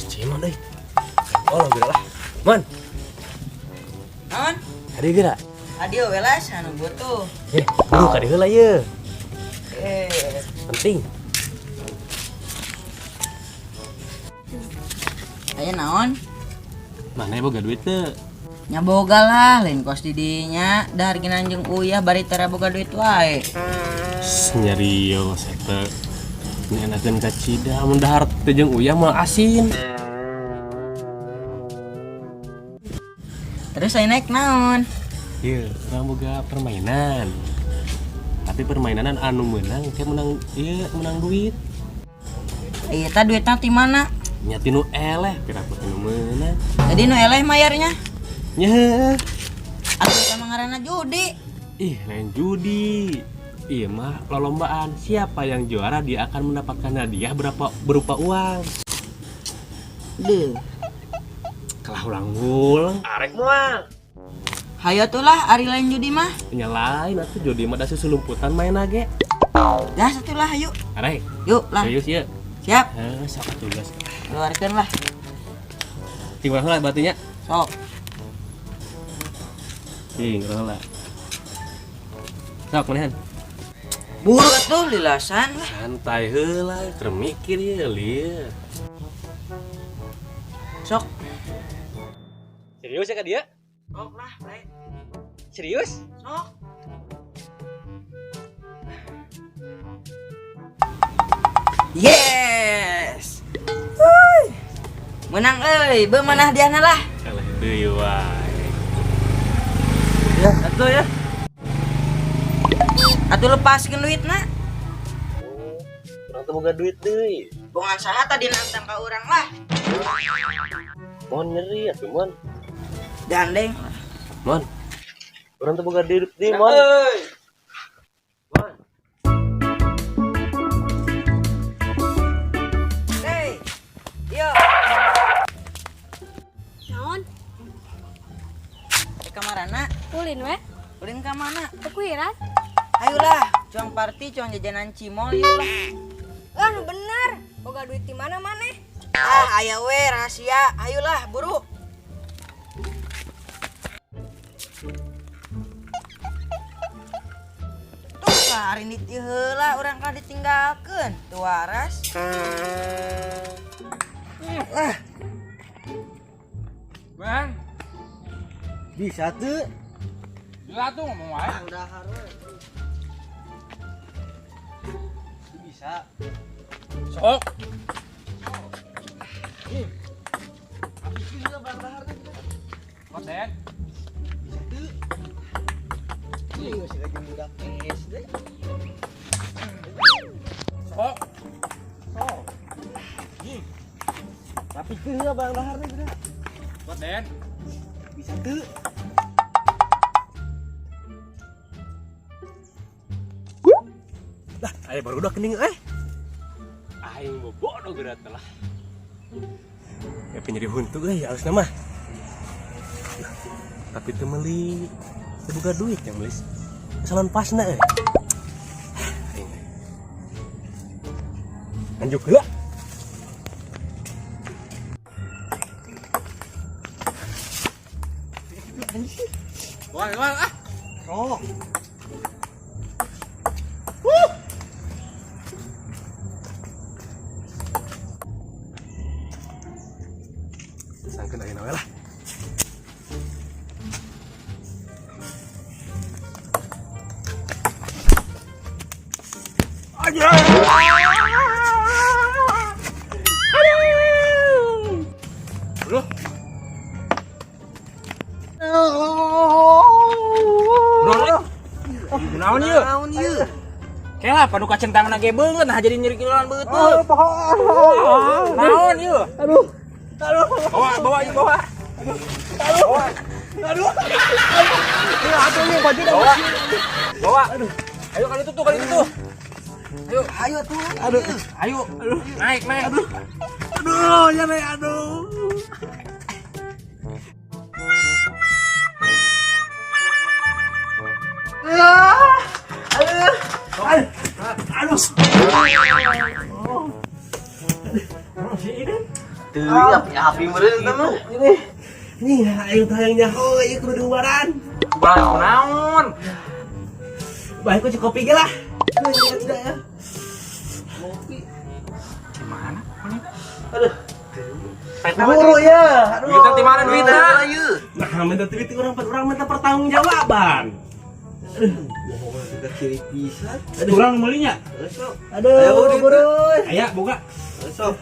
Cimon euy. Oh, geura lah. Mon, Naon? kadieu geura. Adio welas anu butuh. Eh, buru kadieu heula ye. Eh, Penting. aya naon? Mana boga duit teu? Nya boga lah, lain kos di dinya, dahar gina jeung uyah bari tara boga duit wae. Nyarios eta. Ini enakeun ka Cida mun dahar teh jeung uyah mah asin. Terus saya naik naon? Ieu, urang boga permainan. Tapi permainan anu menang teh menang ieu menang duit. Ieu tah duitna ti mana? Nya tinu eleh piraku tinu meunang. Jadi nu eleh mayarnya. Nya heueuh. Atuh eta mah ngaranna judi. Ih, lain judi. Iya mah lolombaan. Siapa yang juara dia akan mendapatkan hadiah berapa berupa uang. Duh. Kalah ulang-ulang. Arek moal. Hayo tuh lah ari lain judi mah. Nya lain atuh judi mah da susulumputan main ge. Gas atuh lah yuk. Arek, Yuk lah. serius ya? Siap. Heh, sok atuh gas. Keluarkan lah. Tinggal heula batunya. Sok. Ting, heula. Sok manahan. Buru atuh lilasan lah. Santai heula, keur mikir ye lieu. Sok. Serius ya ka dia? Sok lah, baik. Serius? Sok. Yes. Wuih. Menang euy, beunah diana lah. Eleh deui wae. Ya, atuh ya. Atuh lepaskeun duitna. Urang teu boga duit deui. Bongan saha tadi nantang ka urang lah. Mon nyeri atuh, Mon. Gandeng. Mon. Urang teu boga duit deui, Mon. Mon. Hei. Yo, Naon? di kamarana? Ulin we? Ulin ka mana? Kekuiran? Ayolah, cuang party, cuang jajanan cimol yuk lah. Ah, nu bener. Boga duit di mana maneh? Ah, aya we rahasia. Ayolah, buru. Tuh, hari ini teh heula urang ka ditinggalkeun. Teu waras. Ah, Bang, bisa tuh. gila tuh ngomong wae. Udah harus. Bisa. Sok. Habis juga barang dahar tuh kita. Konten. Bisa tuh. Iya, masih lagi budak SD. Sok. Sok. Tapi ke barang dahar tuh kita. Konten. Bisa tuh. Lah, aya baru udah kening eh. Aing bobodo geura teh lah. Ya penyeri huntu euy harusna mah. Tapi teu meuli, teu boga duit yang meuli. Salon pasna euy. Aing. Anjuk heula. Wah, wah, ah. Sok. Sangkeun ayeuna we lah. Bro. Bro, naon ieu? Naon ieu? Kela panu kacentang ge beungeut nah jadi nyeri kiloan beuteung. Naon ieu? Aduh. Aduh. Bawa, bawa ieu bawa. Aduh. Aduh. Aduh, ini baju dah. Bawa. Bawa. Ayo kali itu tuh, kali itu tuh. Ayo, Ayo tuh. Aduh. ayo. Naik, naik. Aduh. Aduh, ya nih, aduh. Ah, aduh, aduh, aduh. Oh. Si Iden. Teuing api-api meureun eta mah. Nih, aing teh hayang nyaho ieu kudu diubaran. Ubaran kunaon? Baik ku kopi ge lah. Tidak ya. Gimana? Aduh. Buru ya. Aduh. Duitna ti mana duitna? Nah, minta duit urang urang minta pertanggungjawaban. Bohong kita ciri pisan. Urang meulinya. Sok. Aduh, Ayo, duit. buru. Aya boga. Sok.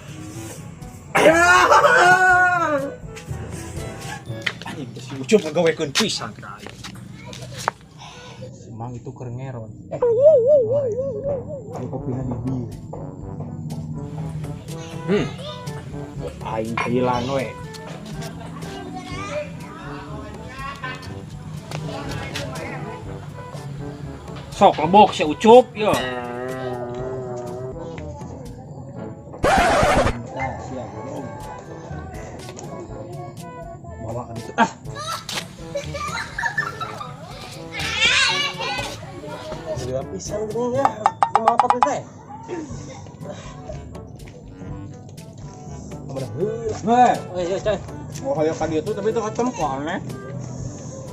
Anjing teh si Ucup ngagawekeun pisan ka aing. Mang itu keur ngeron. Eh. Ayo kopina di dieu. Aing hilang we. Sok lebok si Ucup yo. Bawa kan itu. Ah. Gila pisan gini ya. Mau kopi teh? Heh. Oh iya, coy. Mau kayak ka dieu tuh tapi itu ketemu aneh.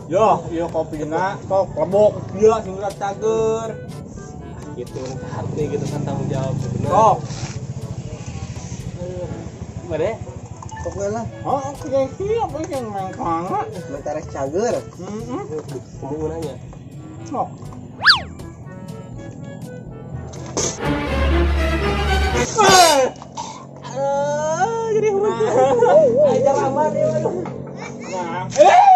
Yo, ieu kopina sok lebok dia sing ulah cager. Gitu hati gitu kan tanggung jawab sebenarnya. Sok. Gimana ya? Sok we lah. Oh, oke siap we yang main kana. Mentara cager. Heeh. Kamu nanya. Sok. Aduh, jadi hujan. Ajar aman ya. Nah.